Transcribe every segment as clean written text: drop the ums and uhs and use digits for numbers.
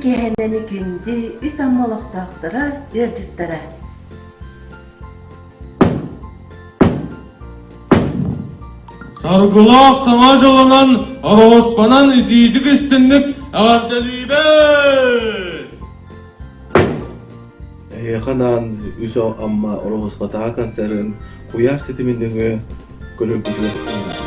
киэһэнэн күндү үс Амма олохтоохторо, ыалдьыттара! Саргылаах Саҥа дьылынан Ороһуспанан итиитик-истинник эҕэрдэлиибит! Эһиэхэ анаан үс Амма Ороһуспатааҕы концерын куйаар ситимин нөҥүө көрөргүтүгэр ыҥырабыт.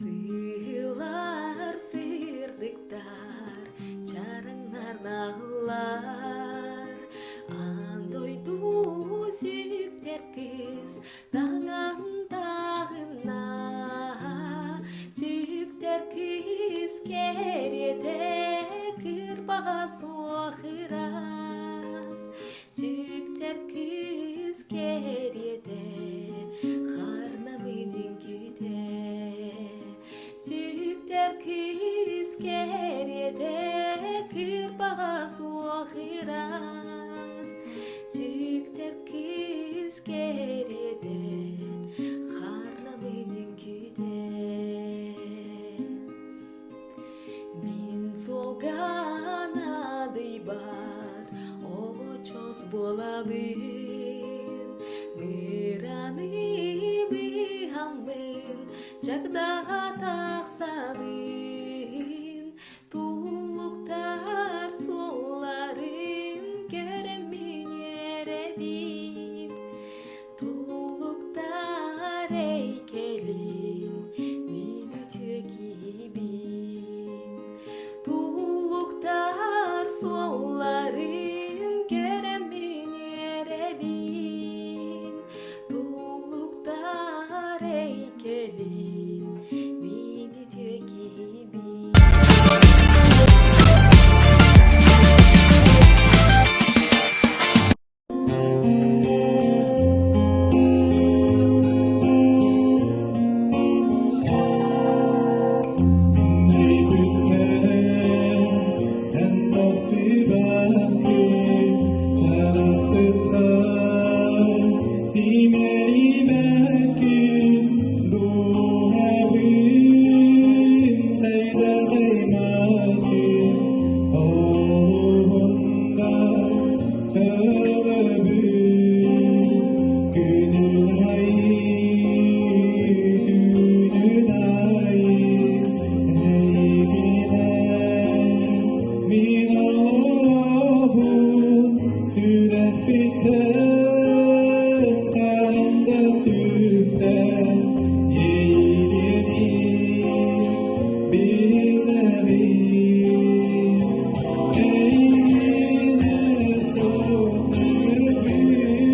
Сыылар сырдыктар, чараҥнар наҕыллар, Аан дойду сүктэр кыыс таҥан таҕынна, Сүктэр кыыс кэриэтэ кырбаҕа суох ыраас, Сүктэр кыыс кэриэтэ харнамын үҥкүүтэ. Сүктэр кыыс кэриэтэ кырбаҕа суох. Мыраны быһаммын, чагдаҕа тахсабын, Туллуктар суолларын көрөммүн үөрэбин. Туллуктар эйкэлин мин үтүө киһибин. Туллуктар суолларын көрөммүн үөрэбин. Туллуктар эйкэлин мин үтүө киһибин. Мин олоробун сүрэхпиттэн хаһан да сүппэт иэйиини билэбин. Эйигинэ суох өмүрбүт киһи.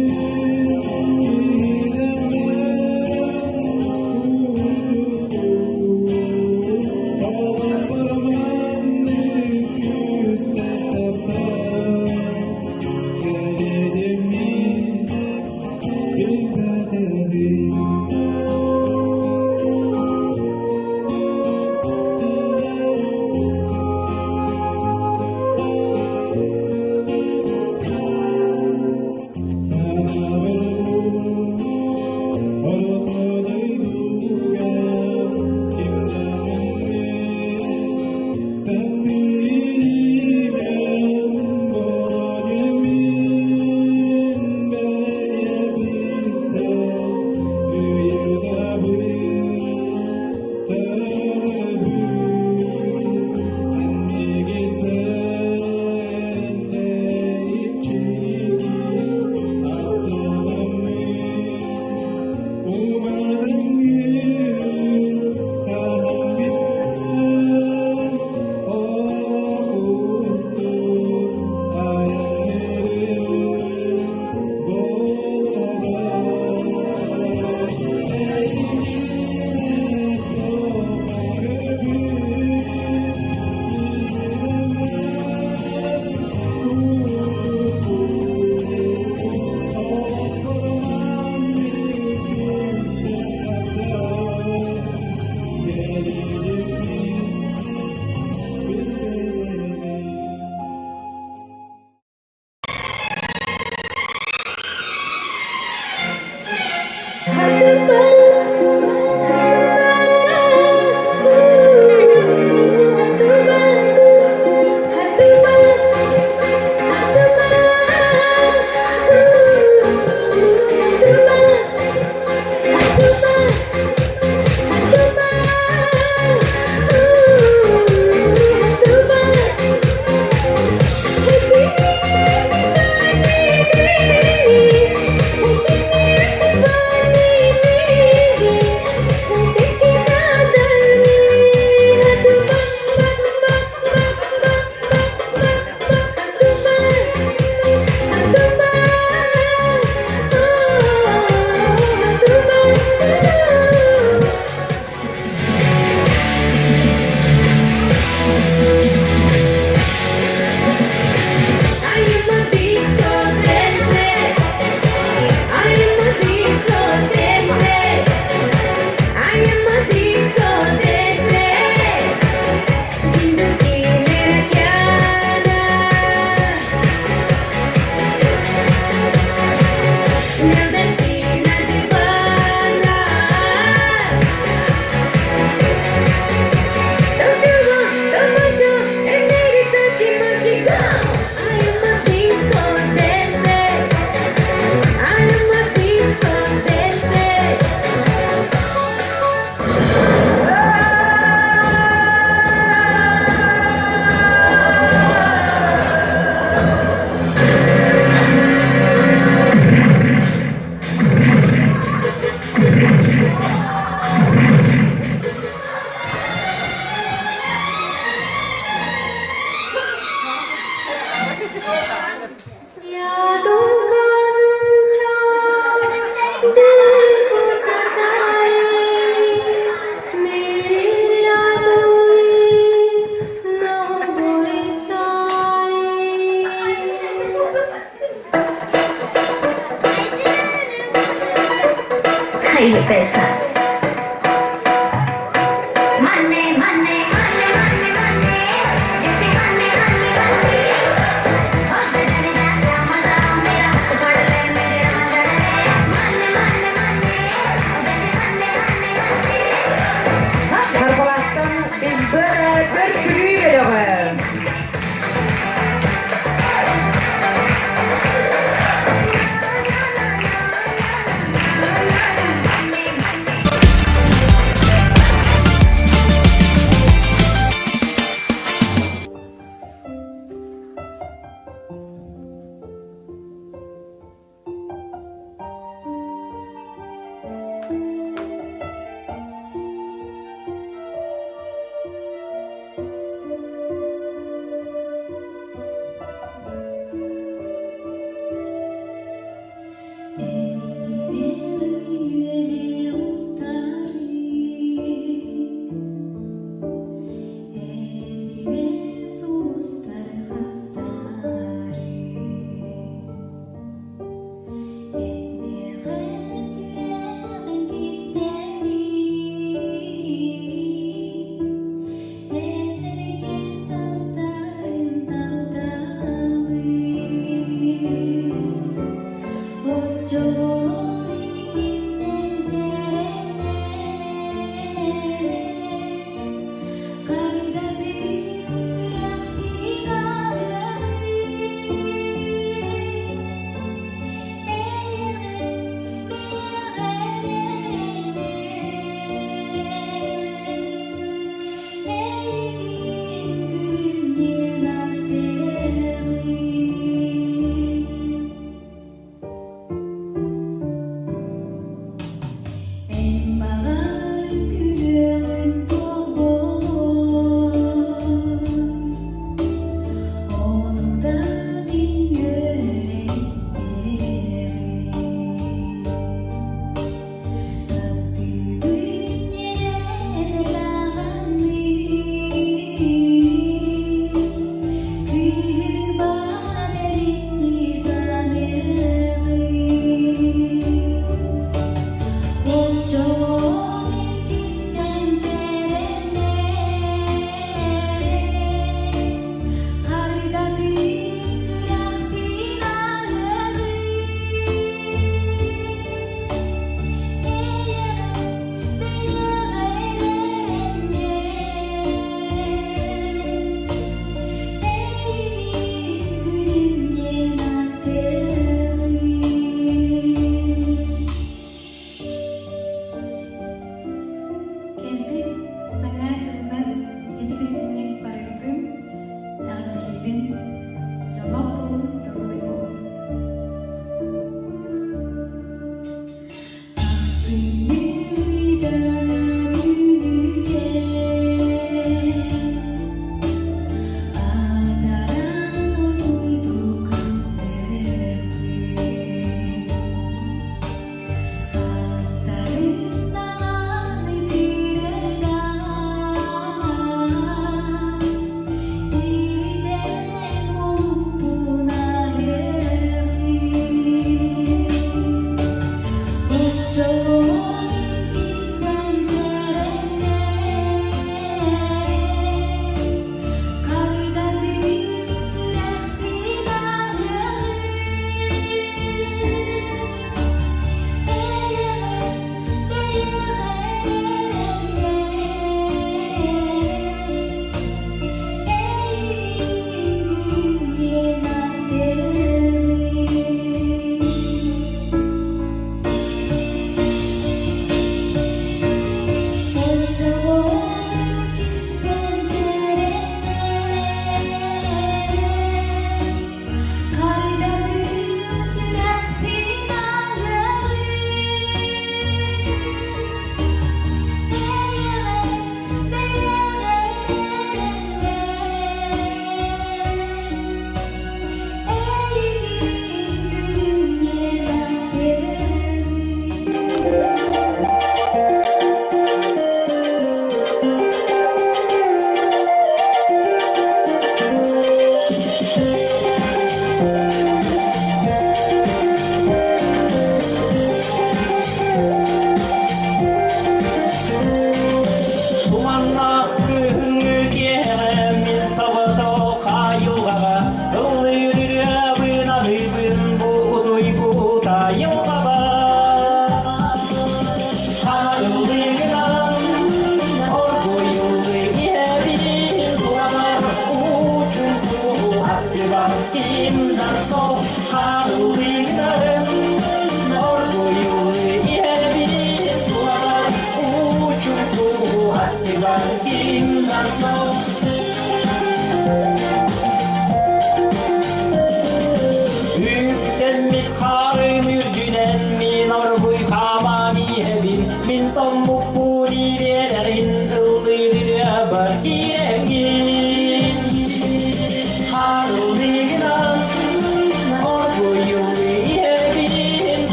Хайыппеса. Money, money, money, money, money. Desi money, money, money. Oh, daddy, da, maza, mera, padle, mere, madre. Money, money, money. Oh, desi money, money, money. Харбалаахтан Билбэр бөр күлүү бөлөҕө.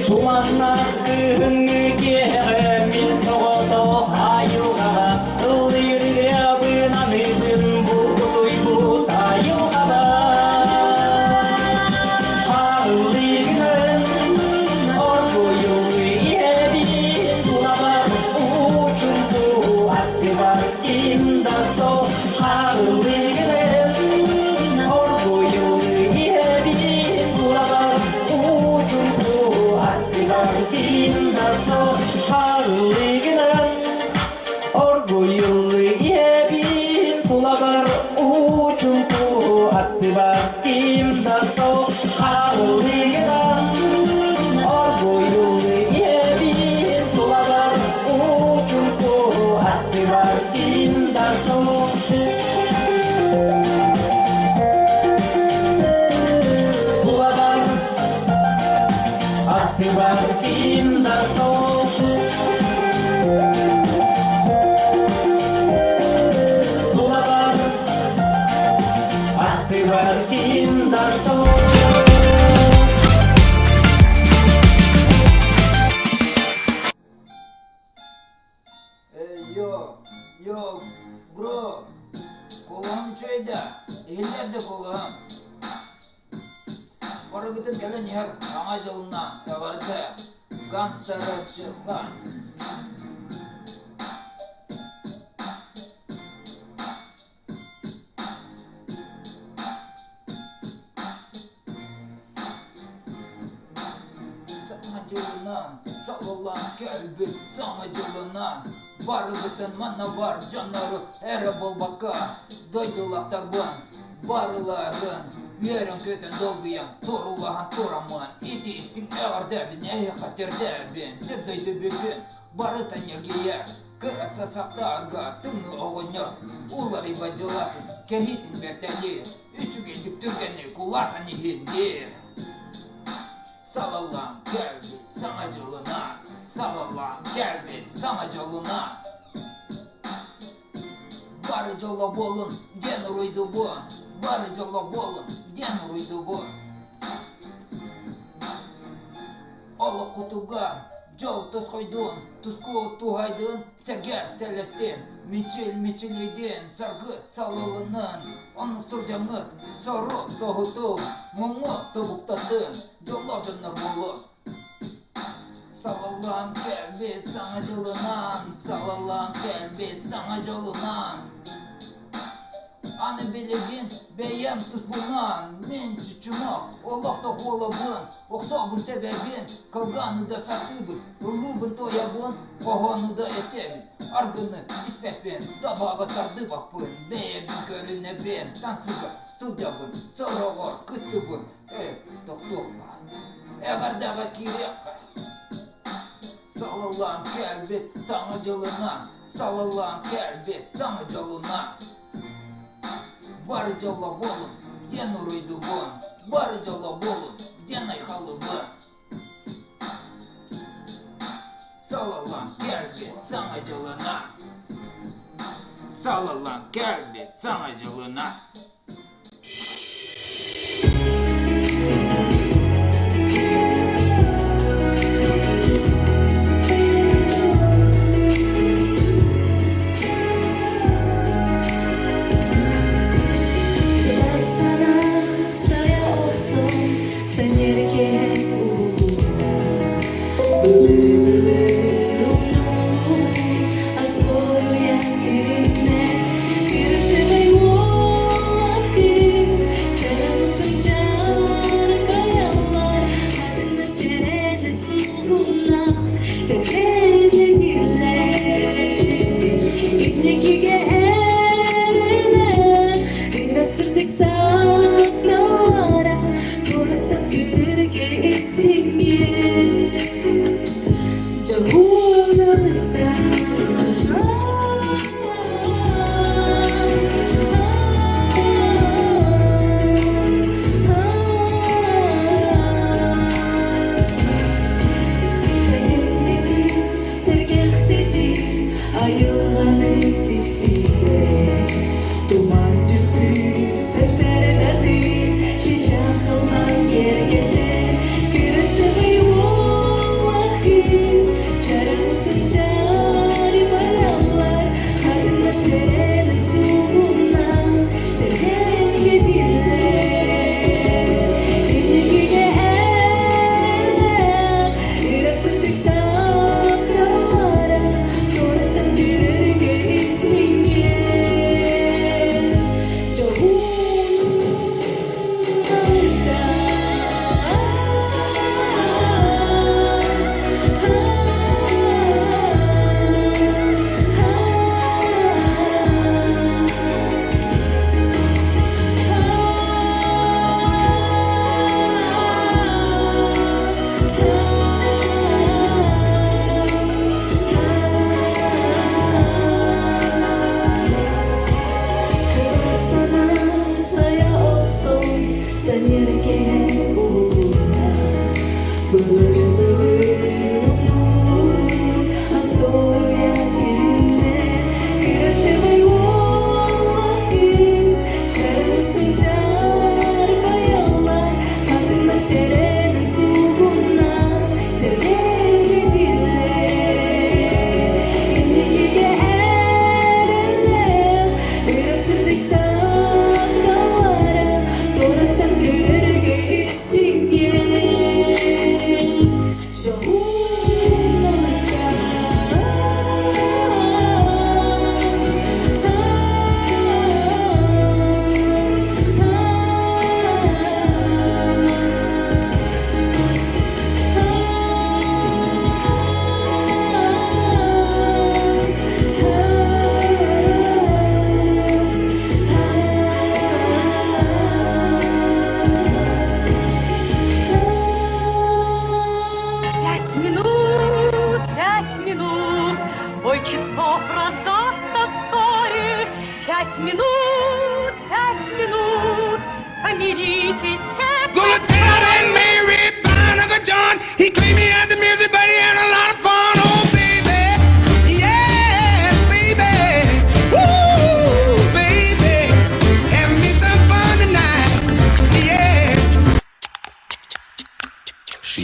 Туманнаах кыһыҥҥы киэһэҕэ мин соҕотох айылҕаҕа ыллыырыабын аныыбын булгутуйбут айылҕаҕа. Ыллыыргын оргуйуллуу иһэбин тулабар уу-чумпу аттыбар ким да суох. Ыллыыргын оргуйуллуу иһэбин тулабар уу-чумпу аттыбар ким да суох. Ыллыыргын оргуйуллуу иһэбин тулабар уу-чумпу аттыбар ким да суох. Ыллыыргын оргуйуллуу иһэбин тулабар уу-чумпу аттыбар ким да суох. Тулабар аттыбар ким да суох. Тулабар аттыбар ким да суох. Эй, йо, йо, бро, кулаһым үчүгэй да, иһиллэр да кулаһым. Барыгытын кэлэн иһэр Саҥа дьылынан эҕэрдэ, гангстераччылар. Саҥа дьылынан салаллан кэлбит Саҥа дьылынан барыгытын манна бар дьоннору эрэ буолбакка дойдулаахтарбын барыларын үөрэн-көтөн долгуйан туруулаһан тураммын ити истиҥ эҕэрдэбин эһиэхэ тиэрдэбин сир дойду бүгүн барыта ньиргийэр кыраса сахтарга тымныы оҕонньор уларыйбат дьылатын кэһиитин бэртэлиир үчүгэйдик түргэнник улаатан иһин диир Салаллан кэлбит Саҥа дьылынан, салаллан кэлбит Саҥа дьолунан. Бары дьолло буолун диэн уруйдубун, бары дьолло буолун диэн уруйдубун. Олоххутугар дьол тосхойдун, туску туһайдын, сэргэр сэлэстин, мичил мичилийдин, саргы салалынын, оннук сылдьаммыт сору тоһутун, муҥу тобуктатын, дьоллоох дьоннор буолун. Салаллан кэлбит саҥа дьылынан, салаллан кэлбит саҥа дьолунан. Аны билигин бэйэм туспунан, мин чучумах, олох тоһуолабын, охсобун тэбэбин, кылганы да сатыыбын, ыллыыбын-туойабын, хоһоону да этэбин, аргыны испэппин, табаҕы тардыбаппын, бэйэбин көрүнэбин, танцыга сылдьабын, сороҕор кыстыбын, ээ, тохтуохха, эҕэрдэҕэ киириэххэ. Салаллаан кэлбит Саҥа дьылынан, салаллаан кэлбит Саҥа дьолунан. Бары дьолло буолун, диэн уруйдубун, бары дьолло буолун, диэн айхаллыбын. Салаллаан кэлбит Саҥа дьылынан. Салаллаан кэлбит Саҥа дьылынан. Сана olsun sen yerken Bılır bılır az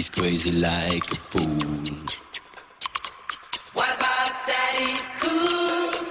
He's crazy like a fool. What about Daddy Cool?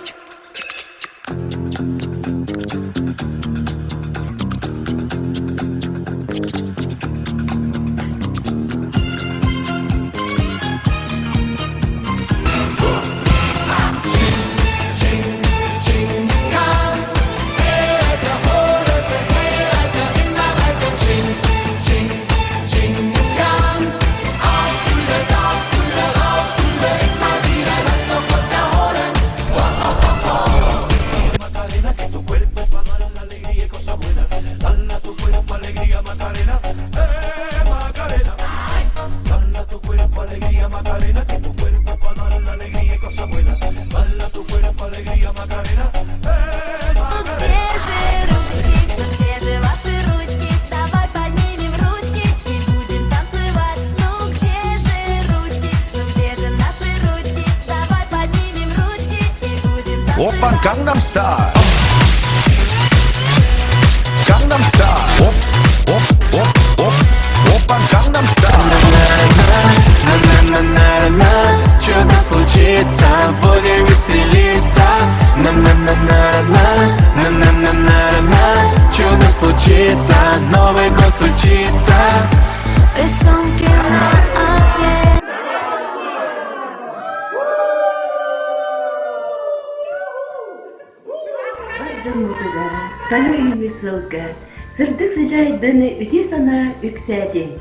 Ну где же ручки, ну где же ваши ручки? Давай поднимем ручки и будем танцевать. Ну где же ручки, ну где же наши ручки? Давай поднимем ручки и будем танцевать. 오빤 강남스타일 강남스타일 옵옵옵옵 오빤 강남스타일 На-на-на-на-на, чудо случится, будем веселиться. На-на-на-на-на, на-на-на-на-на, чудо случится, Новый год случится. Рисунки на окне. Бар дьоммутугар саҥа үүммүт сылга сырдык сыдьаайдын үтүө санаа үксээтин.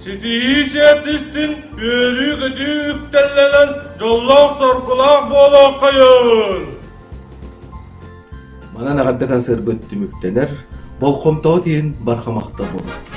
Ситиһии сиэттистин, үөрүү-көтүү үктэллэнэн, дьоллоох-соргулаах буолуоххайын! Манан эҕэрдэ концерпыт түмүктэнэр, болҕомтоҕо тиийэн барҕа махтал буолуохтун.